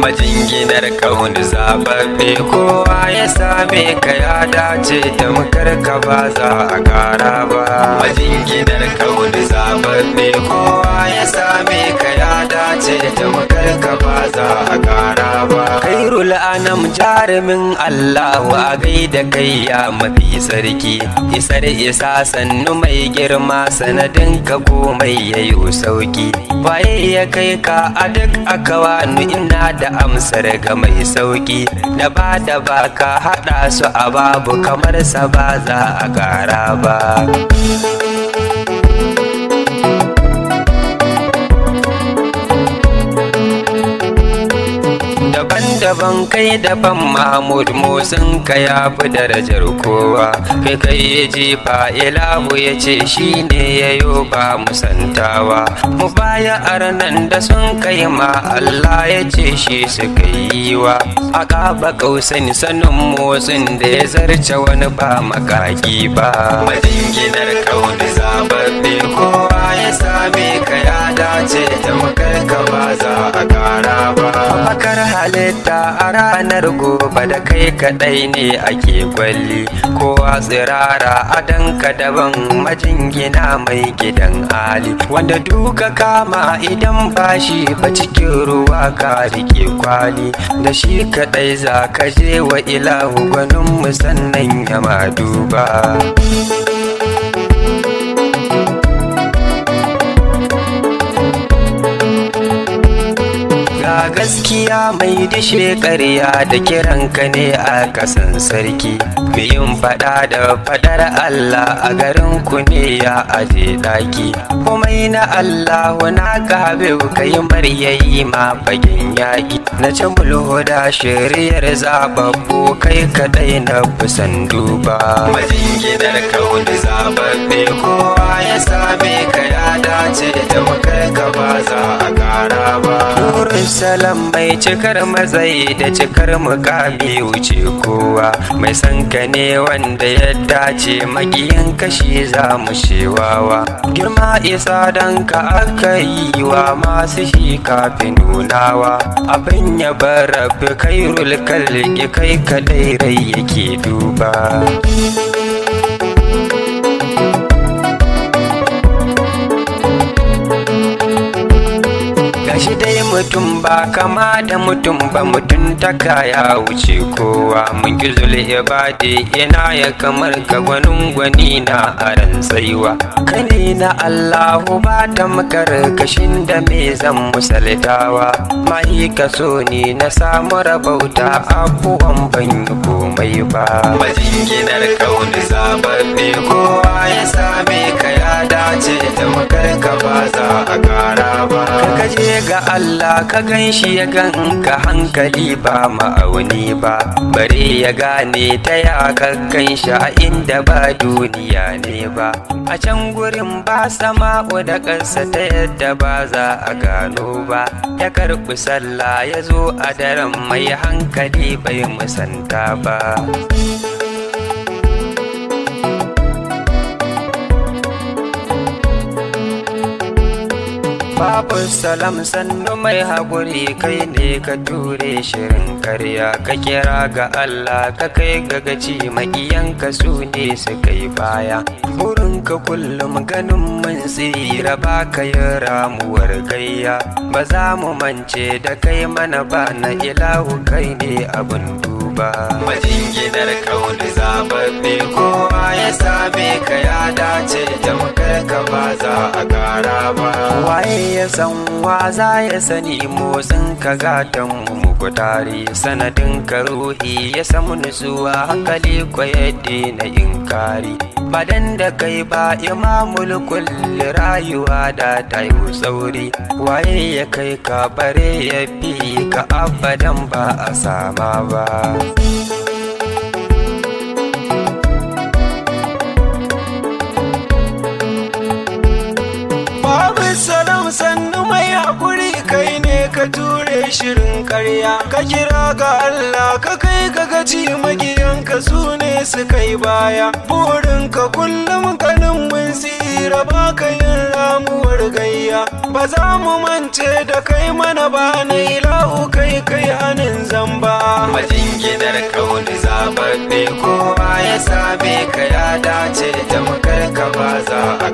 Majinginar kauni zababbe, kowa ya same ka ya dace, tamkar ka ba za a kara ba. Majinginar kauni zababbe, kowa ya same ka ya dace, tamkar ka ba za a kara ba. Khairul anam jarumin Allahu a gaida kai ya mafi sarki, isar isa sannu mai girma, sanadin ka komai yayo sauki. Waye ya kai ka a duk akawanu, ina da amsar ga mai sauki, da ba da ba ka haɗa su a babu kamar sa ba za a ƙara ba. Daban-daban kai daban Mahmud, motsin ka ya fi darajar kowa, kai kai jifa ilahu ya ce shi ne ya yo ba musantawa. Mu baya arnan da sun kai ma Allah ya ce shi suka yi wa, a ƙaba kausan sanin motsin da ya zarce wani ba makaki ba. Majinginar kauni zababbe, kowa ya same ka ya dace, tamkar ka ba za a ƙara ba. Bakar halitta a ranar gobe da kai kaɗai ne ake kwalli, kowa tsirara adanka daban, majingina mai gidan Ali, wanda duka kama idan bashi ba cikin ruwa ka rike kwali, da shi kaɗai za ka je wa ilahu gwanin musannan ya ma duba. Ga gaskiya mai dishe ƙarya da kiranka ne a kasan sarki, yin faɗa da faɗar Allah a garin ku ne ya aje ɗaki. Komai na Allah na ka habibu kai maryayi ma fagen yaƙi, na ci mulhuda shiriyar zababbu kai kaɗai na fusan duba. Majinginar kauni zababbe, kowa ya same ka ya dace, tamkar ka ba za a ƙara ba. Salam mai cikar matsayi da cikar mukami wuce kowa, mai san ka ne wanda ya dace, makiyin kashi za mu shewawa. Girma isa don ka aka yi wa masu shi kafin nunawa, abin ya bar rabi kairul kalki kai kadai rai yake duba. Gashi dai mutum ba kama da mutum ba, mutum taka ya wuce kowa, mun ki ibadi ina ya kamar ka gwanin gwani na aran tsaiwa. Kane na Allahu ba tamkar kashin da me zan musaltawa, mai kaso ni na samu rabauta abuwan ban yi komai ba. Majinginar kauni zababbe, kowa ya same ka ya dace, tamkar ka ba za a ƙara ba. Ka je ga Allah ka gan shi ya ganka, hankali ba ma'auni ba, bare ya gane ta ya kan shi a inda ba duniya ne ba. A can gurin ba sama'u da ƙasa ta yadda ba za a gano ba, ya karɓi sallah ya zo a daren mai hankali bai musanta ba. Babu salam sannu mai haƙuri, kai ne ka ture shirin karya, ka kira ga Allah ka kai ga gaci, maƙiyanka su ne suka yi baya. Burinka kullum ganin mun tsira, ba ka yi ramuwar gayya, ba za mu mance da kai mana ba, na ilahu kai ne abin duba. Majinginar kauni zababbe, kowa ya same ka ya dace, tamkar ka ba za a ƙara ba. Waye ya san wa za ya sani motsin ka gatan mu tare, sanadin ka ruhi ya samu nutsuwa, hankali ko yadda na inkari. Badan da kai ba imamul kulli, rayuwa da ta yi sauri, waye ya kai ka bare ya fi ka abadan ba a sama ba. Babu salam sannu mai haƙuri, kai ne ka ture shirin karya, ka kira ga Allah ka kai ga gaci, makiyanka su ne ne suka yi baya. Burinka kullum ganin mun tsira, baka yin ramuwar gayya. Ba za mu mance da kai mana ba, na ilahu kai kai hanin zamba. Majinginar kauni zababbe, kowa ya same ka ya dace, tamkar ka ba za a